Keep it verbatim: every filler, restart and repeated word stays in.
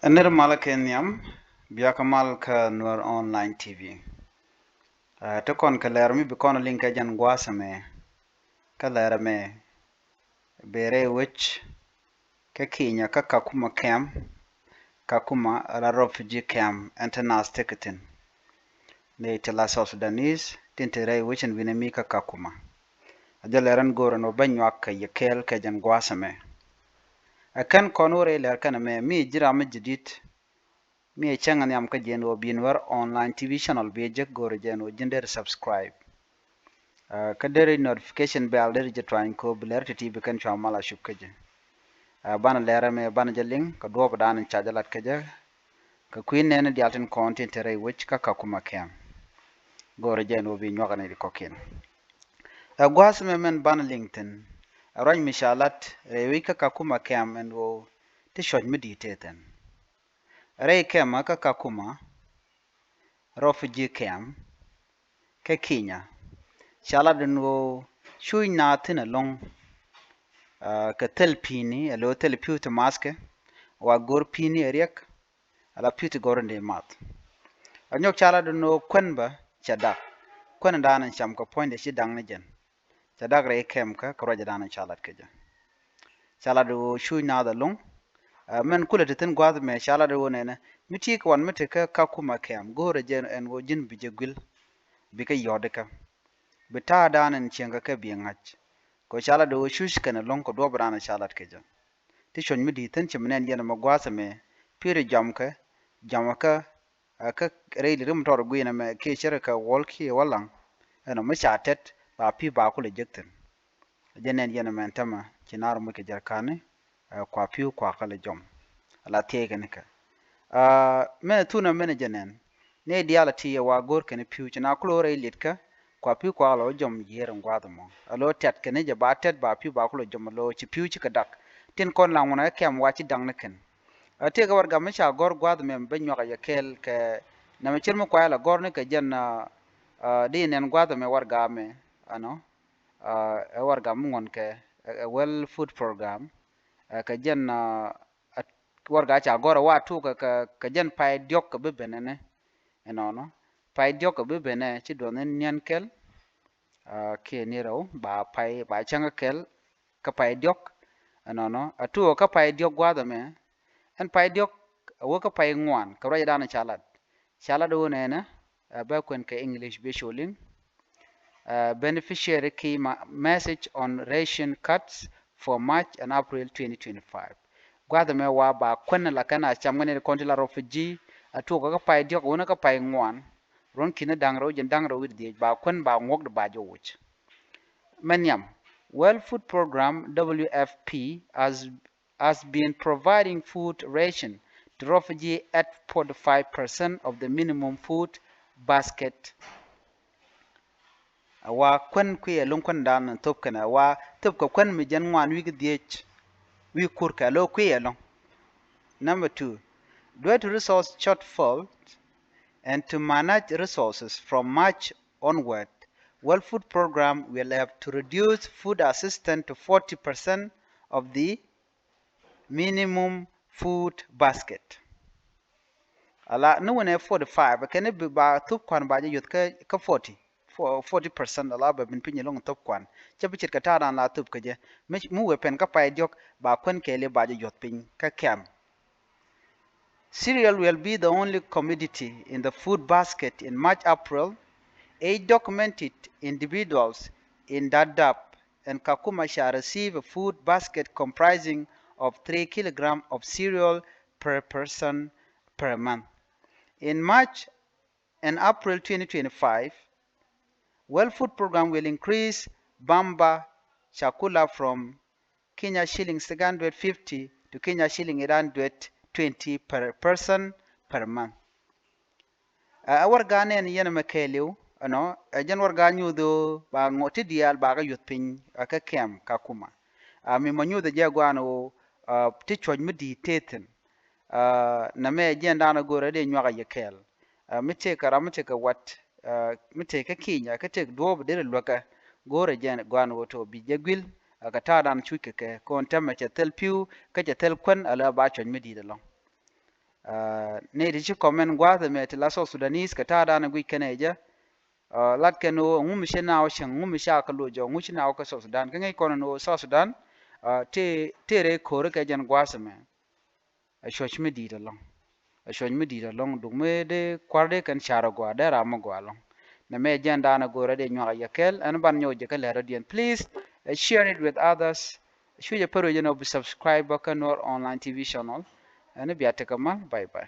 Ɛ nir mal kɛ nhiam, bia kä mal kä Nuer Online T V. Ɛ, ti kɔn kɛ lɛr mi bi kɔn liŋ kɛ jɛn gua̱a̱th ɛmɛ. Kä lɛr ɛmɛ bɛ rɛy wec kä Kenya kä Kakuma camp, Kakuma ala refugee camp ɛn te naath tekɛ thi̱n. Nɛy ti la South Sudanese tin te rɛy wec ɛn wi̱nɛ mi kä Kakuma. A jɛ lɛr ɛn go̱o̱r ɛn wä ben nyuak kɛ yɛ kɛɛl kɛ jɛn gua̱a̱th ɛmɛ. Ɛ kɛn kɔn wä rɛy lɛr kɛn ɛmɛ mi ji̱ ram mi ji̱ di̱t. Mi ɛ cäŋ ɛ nhiam kä jɛn wä bi Nuer Online T V channel bi ɛ jek go̱o̱r ɛ jɛn wä ji̱n der subscribe. Ɛ, kä der notification bell der jɛ tuany ko bi lɛr ti ti bi kɛn cua mal a cup kä jɛ. Ɛ, banɛ lɛr ɛmɛ banɛ jɛ liŋ kɛ duɔɔp dan in ca jɛ lat kä jɛ. Kɛ kui̱ nɛn dial tin kɔn tin te rɛy wec kä Kakuma camp. Go̱o̱rɛ jɛ ɛn ɣöö bi nyuak ni di kɔ̱kiɛn. Ɛ gua̱a̱th mɛ mɛn banɛ liŋ thi̱n. Ɛ ruac mi ca lat rɛy wec kä Kakuma camp ɛn ɣöö ti cuɔ̱c mi di̱i̱t tëë thi̱n. Rɛy camp kä Kakuma refugee camp kä Kenya. Ca lat ɛn ɣöö cuc naath thi̱n ɛlɔ̱ŋ. Ɛ, kɛ thil pi̱i̱ni ɛ lo̱ thil pi̱w ti mathkɛ. Wa go̱r pi̱i̱ni ɛ riɛk. Ala pi̱w ti gɔ̱r in dee math. A nyɔk ca lat ɛn ɣöö kuän bä cɛ dak. Kuän in da̱a̱n in cam kɛ puɔ̱nydɛ ci da̱ŋ ni jɛn. Cɛ dak rɛy kɛm kä kɛ ruacɛ da̱a̱n in ca lat kɛ jɛ. Ca lat ɣöö cuc naath ɛlɔ̱ŋ. Ɛ, mɛn kulɛ ti thi̱n gua̱a̱th mɛ ca lat ɣöö nɛnɛ mi ti kɛ wan mi ti kä Kakuma kɛm go̱o̱rɛ jɛ ɛn ɣöö ji̱n bi jɛ guil. Bikɛ yɔ̱t ikä. Bi ta̱a̱ da̱a̱n in cieŋ kɛ kɛ bi ŋa̱c. Kɛ ca lat ɣöö cuc kɛn ɛlɔ̱ŋ kɛ duɔ̱ɔ̱p da̱a̱n in ca lat kɛ jɛ. Ti cuɔ̱ny mi di̱i̱t thi̱n ci mi nɛn yɛn ɛmɛ gua̱a̱th ɛmɛ pi̱i̱r jɔmkɛ, jɔmkɛ, ɛ, kä rɛy li̱r mi tɔr gui̱n ɛmɛ kiɛ cär kɛ wuɔl kiɛ wä laŋ. Ɛnɔ mi ca tɛt ba pi̱i̱ ba kulɛ jek thi̱n. Jɛ nɛn yɛn ɛmɛ ɛn tämɛ ci naar muc kɛ jɛrkani, ɛ, kua pi̱i̱ kua kä lɛ jɔm. Ala thiec kɛ nikɛ. Ɛ, mɛn thunɛ mɛn jɛ nɛn. Nɛy diaal a ti yɛ wa go̱o̱r kɛn pi̱i̱ ci na kulɛ wä rɛy li̱tkä, kua pi̱i̱ kua lɔ jɔm yiër in gua̱a̱th ɛmɔ. A lo̱ tɛt kɛn jɛ ba tɛt ba pi̱i̱ ba kulɛ jɔm a lo̱ ci pi̱i̱ ci kɛ dak. Tin kɔn la ŋun ɛ kɛm wa ci daŋ ni kɛn. A tëëkɛ warɛgak mi ca gɔ̱r gua̱a̱th ɛmɛ ben nyuak a yɛ kɛɛl kɛ nɛmɛ cir mi kua yɛ la gɔ̱r ni kɛ jɛn, a, di nɛn gua̱a̱th ɛmɛ warɛgak ɛmɛ, ɛnɔ, a, ɛ warɛgak mi ŋuɔ̱n kɛ, ɛ, ɛ World Food Program, ɛ, kɛ jɛn, a, a, warɛgak ca gɔ̱r ɛ wa tuukɛ kɛ, kɛ jɛn pay diɔ̱k kɛ bi ben ɛnɛ. Ɛnɔnɔ. Pay diɔ̱k kɛ bi ben ɛ ci duɔth ni niɛn kɛl. A, kiɛ ni rɛw ba pay ba cäŋ kɛl. Kä pay diɔ̱k. Ɛnɔnɔ. A tuɔɔk kä pay diɔ̱k gua̱a̱th ɛmɛ. Ɛn pay diɔ̱k a wä kä pay ŋuan kɛ ruacdan ca lat. Ca lat wä nɛnɛ. A bɛ kuɛn kɛ English bi cu liŋ. A, beneficiary key ma-, message on ration cuts for March and April twenty twenty-five. Gua̱a̱th ɛmɛ wa ba kuɛn la kɛn a cam kɛn in kɔn ti la refugee a tuɔɔk kä pay diɔ̱k wä ni kä pay ŋuan. Ruɔ̱n ki̱n da̱ŋ rɛw jiɛn da̱ŋ rɛw wi̱cdɛ dhieec ba kuän ba ŋuɔ̱k di ba jɛ wuc. Mɛ nhiam, World Food Program, W F P, has, has been providing food ration to refugee at forty-five percent of the minimum food basket. A wa kuän kui̱ ɛlɔ̱ŋ kuän dan thop kɛn a wa thop kɛ kuän mi jɛn ŋuan wi̱i̱ ki dhieec wi̱i̱ kur kɛ lo kui̱ ɛlɔ̱ŋ. Number two, due to resource shortfall, and to manage resources from March onward, World Food Program will have to reduce food assistance to forty percent of the minimum food basket. Ala ni wunɛ forty-five, kɛn bi ba thup kuan ba jɛ yuth kä, kä forty, fo-, forty percent ala bɛ bin piny ilɔŋ thup kuan. Cɛ bi ce̱tkɛ ta̱a̱ dan la thup kä jɛ. Mi, mi wee pɛn kä pay diɔ̱k ba kuän kɛɛli ba jɛ yuth piny kä kɛm. Cereal will be the only commodity in the food basket in March, April. Age documented individuals in Dadaab and Kakuma shall receive a food basket comprising of three kilograms of cereal per person per month. In March and April twenty twenty-five, World Food Program will increase bamba chakula from Kenya shilling six hundred fifty to Kenya shilling eight hundred twenty per person per month. Ɛ, ɛ warɛga nɛn yɛn ɛmɛ kɛɛliw, ɛnɔ, ɛ jɛn warɛga nyuuth ɣöö ba ŋuɔ̱t ti diaal ba kɛ yuth piny, ɛ, kä kɛm Kakuma. Ɛ, mi mɔ nyuuth ɛ jɛ guan ɣöö, ɛ, ti cuɔ̱c mi di̱i̱t tëë thi̱n. Ɛ, nɛmɛ ɛ jɛn daanɔ go̱o̱rɛ dee nyuak ɛ yɛ kɛɛl. Ɛ, mi tëëkɛ ram mi tëëkɛ wat, ɛ, mi tëëkɛ Kenya kä tëëk duɔ̱ɔ̱p derɛ luäkä go̱o̱rɛ jɛn guan ɣöö tɔ bi jɛ guil, ɛ, kɛ ta̱a̱ dan cuc kɛ kɛ kɔn tɛmɛ cɛ thil pi̱w kä cɛ thil kuän ɛ lɛ ba cuɔ̱c mi di̱i̱t ɛlɔ̱ŋ. Nɛy ti ci comment gua̱a̱th ɛmɛ ti la South Sudanese kɛ ta̱a̱ dan ɛ guic kɛnɛ jɛ. Lat kɛn ɣöö ɛŋu mi ci naaw cieŋ, ɛŋu mi ca kɛ loc jɔk, ɛŋu ci naaw kɛ South Sudan. Kä ŋäc kɔn ɛn ɣöö South Sudan tëë rɛy ko̱ri kɛ jɛn gua̱a̱th ɛmɛ. Ɛ cuɔ̱c mi di̱i̱t ɛlɔ̱ŋ. Ɛ cuɔ̱c mi di̱i̱t ɛlɔ̱ŋ, duk mi dee kua̱r dee kɛn car ɛ gɔaa, dee ram mi gɔaa ɛlɔ̱ŋ. Nɛ mɛ jɛn daanɛ go̱o̱rä dee nyuak ɛ yɛ kɛl, ɛn ban nyɔk jɛ kä lɛr rɔ̱diɛn. Please share it with others. Cucɛ pär wecɛ nɔ bi subscribe bä kä Nuer Online T V channel. Ɛn bia tekɛ mal. Bye bye.